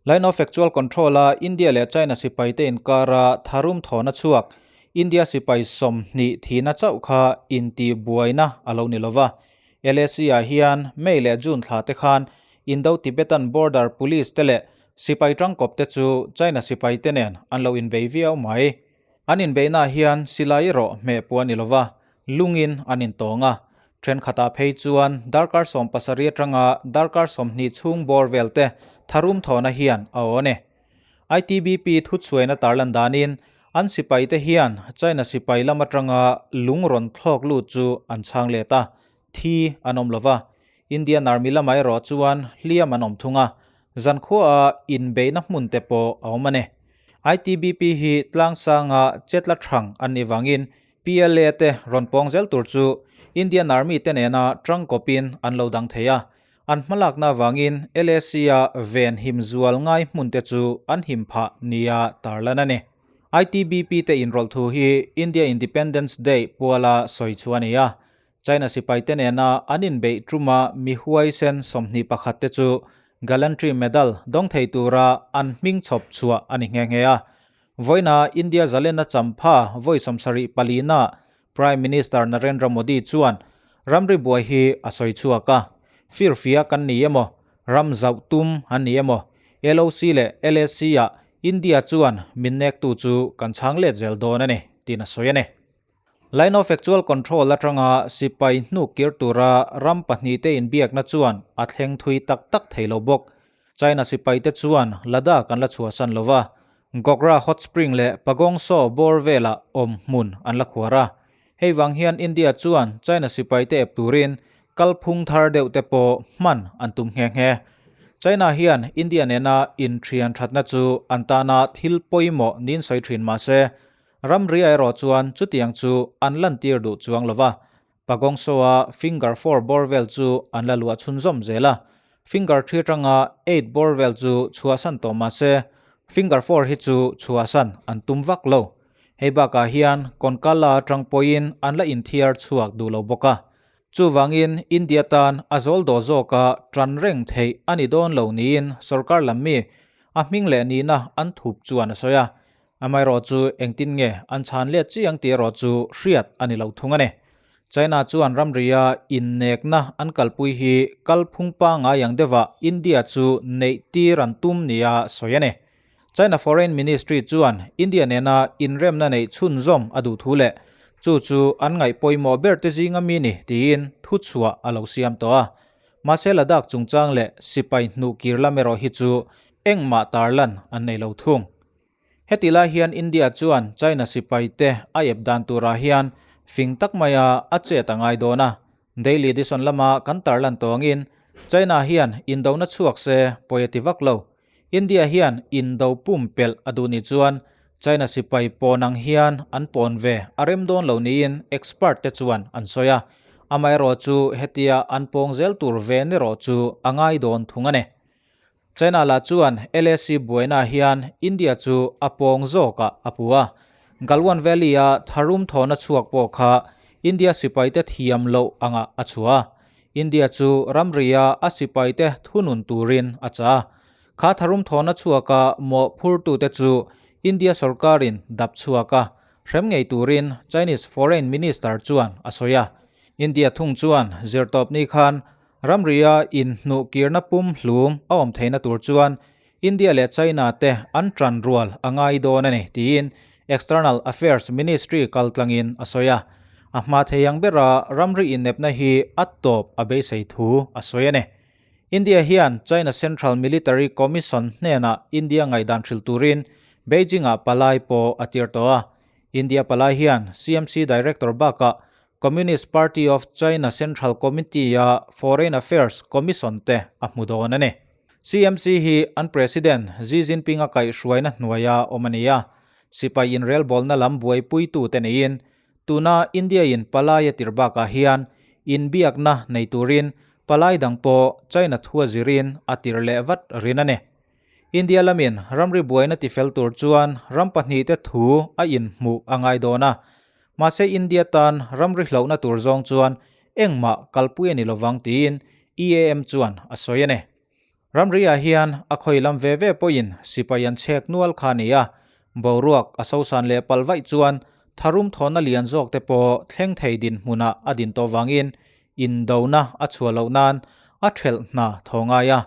Line of Actual Control-a India leh China sipaite inkara tharum thawhna chhuak, India sipai 20 thihna chauh kha intihbuaina a lo ni lova. LAC-ah hian May leh June thla te khan Indo-Tibetan Border Police te leh sipai tangkawp te chu China sipaite nen an lo inbei viau mai. An inbeihnaah hian silai erawh hmeh pawh a ni lova, lungin an intawng a. Thenkhatah phei chuan darkar 70 atanga darkar 20 chhung bawr vel te tharum thawhna hian a aw a ni. ITBP thuchhuaina tarlan danin an sipaite hian China sipai lam atanga lung rawn thlawk lut chu an chhang let a, thi an awm lova. Indian Army lamah erawh chuan hliam an awm thung a, Zankhuaah inbeihna hmun te pawh a awm a ni. ITBP hi tlangsanga chetla thang an nih vangin PLA te rawn pawng zel tur chu Indian Army te nena tangkawpin an lo dang thei a. An hmalakna avangin LAC-a ven him zual ngai hmun te chu an him phah nia tarlan a ni. ITBP te inrawlh thu hi India Independence Day puala sawi chu a ni a. China sipaite nena an inbeih tuma mi huaisen 21 te chu Gallantry Medal dawng thei tura an hming chhawp chhuah a ni nghe nghe a. Vawiina India zalenna champha vawi 74 na Prime Minister Narendra Modi chuan ramri buai hi a sawi chhuak a. Firfia kan ni emaw, ram zauh tum an ni emaw, LOC leh LAC-ah India chuan min nektu chu kan chhang let zel dawn a ni, tiin a sawi a ni. Line of Actual Control atanga sipai hnuk kir tura ram pahnihte inbiakna chuan a thleng thui tak tak thei lo bawk. China sipaite chuan Ladakh an la chhuahsan lo va, Gogra Hot Spring leh Pagong Tso bawr velah awm hmun an la khuar a. Hei vang hian India chuan China sipaite ep turin kalphung thar deuh te pawh hman an tum nghe nghe. China hian India nena inthian thatna chu an tana thil pawimawh niin sawi thin mah se, Ramri erawh chuan chutiang chu an lantir duh chuang lo va, Pagong Tso-a finger four bawr vel chu an la luah chhunzawm zel a, finger three atanga eight bawr vel chu chhuahsan tawh mah se, finger four hi chu chhuahsan an tum vak lo. Hei bakah hian Konkala atang pawhin an la inthiar chhuak duh lo bawk a. Chuvangin India tan a zawl daw zawka tan reng theih a ni dawn lo niin sorkar lam mi a hming leh nihna an thup chuan a sawi a. Amaherawh chu engtin nge an chhan let chiang tih erawh chu hriat a ni lo thung a ni. China chuan ramria innekna an kalpui hi kalphung pangngai ang deuhah India chu neih tir an tum nia sawi a ni. China Foreign Ministry chuan India nena inremna neih chhunzawm a duh thu leh chu chu an ngaih pawimawh ber te zinga mi ni tiin thuchhuah a lo siam tawh a. Mahse Ladakh chungchang leh sipai hnuh kir lam erawh hi chu engmah tarlan an nei lo thung. Heti lai hian India chuan China sipaite a ep dan turah hian fing tak maia a chet a ngai dawn a. Daily Edition lama kan tarlan tawngin China hian indona chhuak se pawi a ti vak lo. India hian indo pumpelh a duh ni chuan China sipai pawn ang hian an pawn ve a rem dawn lo niin expert te chuan an sawi a. Amaherawh chu hetia an pawng zel tur ve ni rawh chu a ngai dawn thung a ni. China lah chuan LAC buainaah hian India chu a pawng zawkah a pu a. Galwan Valley-a tharum thawhna chhuak pawh kha India sipaite thiam loh angah a chhuah a. India chu ramria a sipaite thunun turin a chah a. Kha tharum thawhna chhuaka mawhphurtute chu India sorkarin dap chhuak a, hrem ngei turin Chinese Foreign Minister chuan a sawi a. India thung chuan zirtawpni khan Ramria inhnuh kirna pum hlum a awm theihna tur chuan India leh China te an tan rual a ngai dawn a ni tiin External Affairs Ministry kaltlangin a sawi a. A hma thei ang bera ramri innepna hi a tawp a beisei thu a sawi a ni. India hian China Central Military Commission hnenah India ngaihdan hrilh turin Beijing-ah palai pawh a tir tawh a. India palai hian CMC Director bakah Communist Party of China Central Committee-a Foreign Affairs Commission te a hmu dawn a ni. CMC hi an President Xi Jinping-a kaihhruaina hnuaia awm a ni a, sipai inrelbawlna lam buaipuitute neiin tuna India-in palai a tir bakah hian inbiakna nei turin palai dang pawh China thua zirin a tir leh vat rin a ni. India lamin ramri buaina tifel tur chuan ram pahnihte thu a inhmuh a ngai dawn a, mahse India tan ramri hlauhna tur zawng chuan engmah kalpui a ni lovang tiin EAM chuan a sawi a ni. Ramri-ah hian a khawi lam ve ve pawhin sipai an chhek nual kha a ni a, boruak a sosan leh palh vaih chuan tharum thawhna lian zawk te pawh thleng thei dinhmunah a din tawh vangin indona a chhuah loh nan a thelh hna thaw ngai a.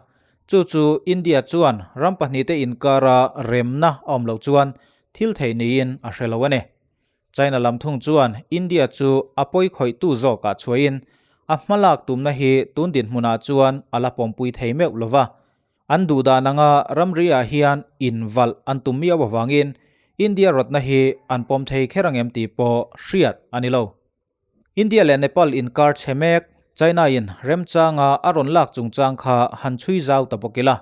Chu chu India chuan ram pahnihte inkara remna a awm loh chuan thil theih niin a hre lo a ni. China lam thung chuan India chu a pawi khawihtu zawkah chhuahin a hmalak tumna hi tun dinhmunah chuan a la pawmpui thei meuh lo va. An duhdan anga ramri-ah hian invalh an tum miau avangin India rawtna hi an pawm thei kher ang em tih pawh hriat a ni lo. India leh Nepal inkar chhe mek China-in remchanga a rawn lak chungchang kha han chhui zau ta bawk ila.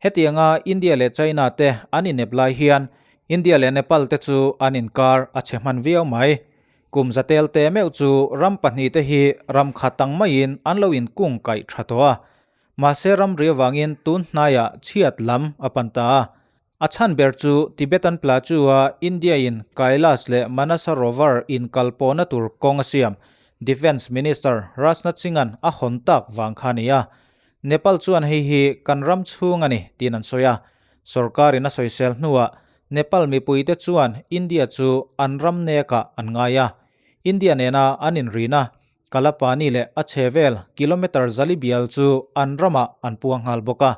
Hetianga India leh China te an inep lai hian India leh Nepal te chu an inkar a chhe hman viau mai. Kum zatel te meuh chu ram pahnihte hi ram khat ang maiin an lo inkung kaih tha tawh a. Mahse ramri avangin tun hnaiah chhiat lam a pan ta a. A chhan ber chu Tibetan Plateau-a India-in Kailash leh Manasarovar inkalpawhna tur kawng a siam, Defence Minister Rajnath Singh-a'n a hawn tak vang kha a ni a. Nepal chuan hei hi kan ram chhung a ni tiin an sawi a. Sorkarin a sawisel hnuah Nepal mipuite chuan India chu an ram nekah an ngai a. India nena an inrina Kalapani leh a chhevel kilometre zali bial chu an ramah an puang nghal bawk a.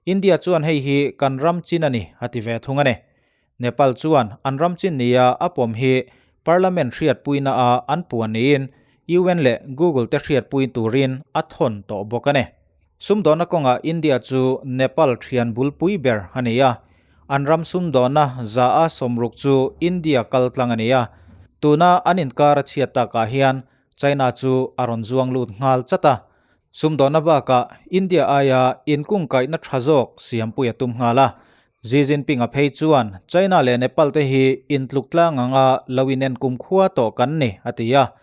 India chuan hei hi kan ram chin a ni a ti ve thung a ni. Nepal chuan an ram chin nia a pawm hi Parliament hriatpuina a an puan niin UN leh Google te hriatpui turin a thawn tawh bawk a ni. Sumdawhna kawngah India chu Nepal thian bulpui ber a ni a, an ram sumdawhna za a sawmruk chu India kal tlang a ni a, tuna an inkar a chhiat takah hian China chu a rawn zuang lut nghal chat a, sumdawhna bakah India aia inkungkaihna tha zawk siampui a tum nghal a. Xi Jinping-a phei chuan China leh Nepal te hi intluk tlang anga lo inen kumkhua tawh kan ni, a ti a.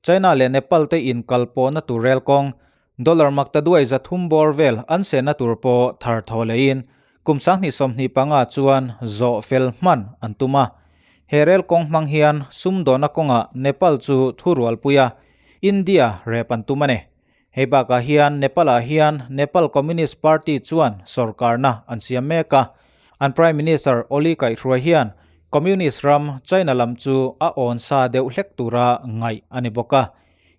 China leh Nepal te inkalpawhna tur rel kawng, dollar maktaduai 300 bawr vel an sehna tur pawh thar thaw leiin kum 2025 chuan zawh fel hman an tum a. He rel kawng hmang hian sumdawhna kawngah Nepal chu thurualpui a, India rep an tum a ni. Hei bakah hian Nepal-ah hian Nepal Communist Party chuan sorkarna an siam mek a, an Prime Minister Oli kaihhruai hian Communist ram China lam chu a awn sa deuh hlek tura ngaih a ni bawk a.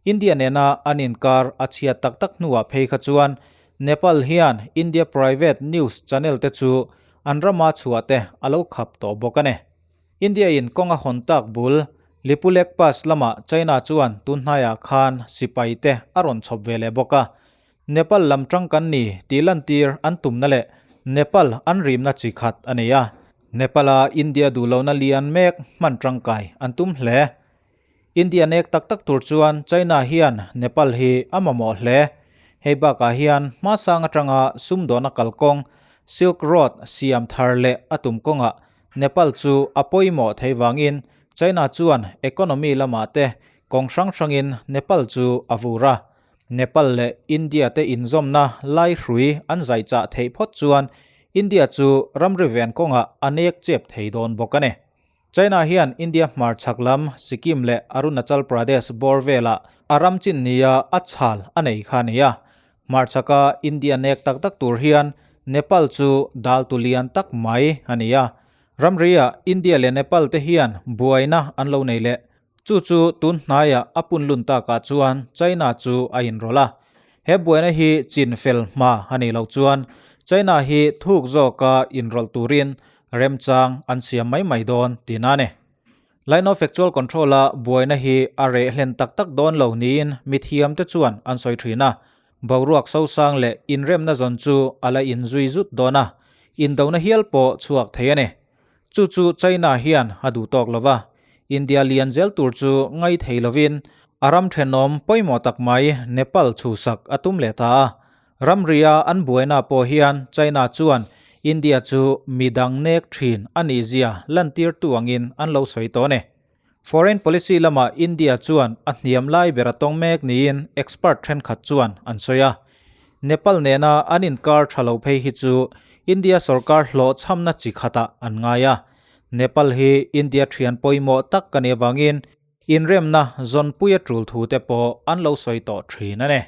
India nena an inkar a chhiat tak tak hnuah phei kha chuan Nepal hian India private news channel te chu an rama chhuah te a lo khap tawh bawk a ni. India-in kawng a hawn tak bul, Lipulek Pass lamah China chuan tun hnaiah khan sipai te a rawn chhawp ve leh bawk a. Nepal lam tang kan ni tih lantir an tumna leh Nepal an rimna chi khat a nei a. Nepal-a India duhlohna lian mek hman tangkai an tum hle. India nek tak tak tur chuan China hian Nepal hi a mamawh hle. Hei bakah hian hmasang atanga sumdawhna kalkawng Silk Road siam thar leh a tum kawngah Nepal chu a pawimawh thei vangin China chuan economy lamah te kawng hrang hrangin Nepal chu a vur a. Nepal leh India te inzawmna lai hrui an zai chah theih phawt chuan India chu ramri ven kawngah a nek chep thei dawn bawk a ni. China hian India hmarchhak lam Sikkim leh Arunachal Pradesh bawr velah a ram chin nia a chhal a nei kha a ni a. Hmarchhaka India nek tak tak tur hian Nepal chu dal tu lian tak mai a ni a. Ramriah India leh Nepal te hian buaina an lo nei leh. Chu chu tun hnaiah a punlun takah chuan China chu a inrawlh a. He buaina hi chin fel hma a nih loh chuan China hi thuk zawka inrawlh turin remchang an siam mai mai dawn tihna a ni. Line of Actual Control-a buaina hi a reh hlen tak tak dawn lo niin mithiamte chuan an sawi thin a. Boruak sosang leh inremna zawn chu a la inzui zut dawn a, indona hial pawh chhuak thei a ni. Chu chu China hian a duh tawk lo va, India lian zel tur chu ngai thei lovin a ram thenawm pawimawh tak mai Nepal chhuhsak a tum leh ta a. Ramria an buaina pawh hian China chuan India chu midang nek thin a nih zia lantirtu angin an lo sawi tawh a ni. Foreign policy lamah India chuan a hniam lai ber a tawng mek niin expert thenkhat chuan an sawi a. Nepal nena an inkar tha lo phei hi chu India sorkar hlawhchhamna chi khatah an ngai a. Nepal hi India thian pawimawh tak a nih avangin inremna zawnpui a tul thu te pawh an lo sawi tawh thin a ni.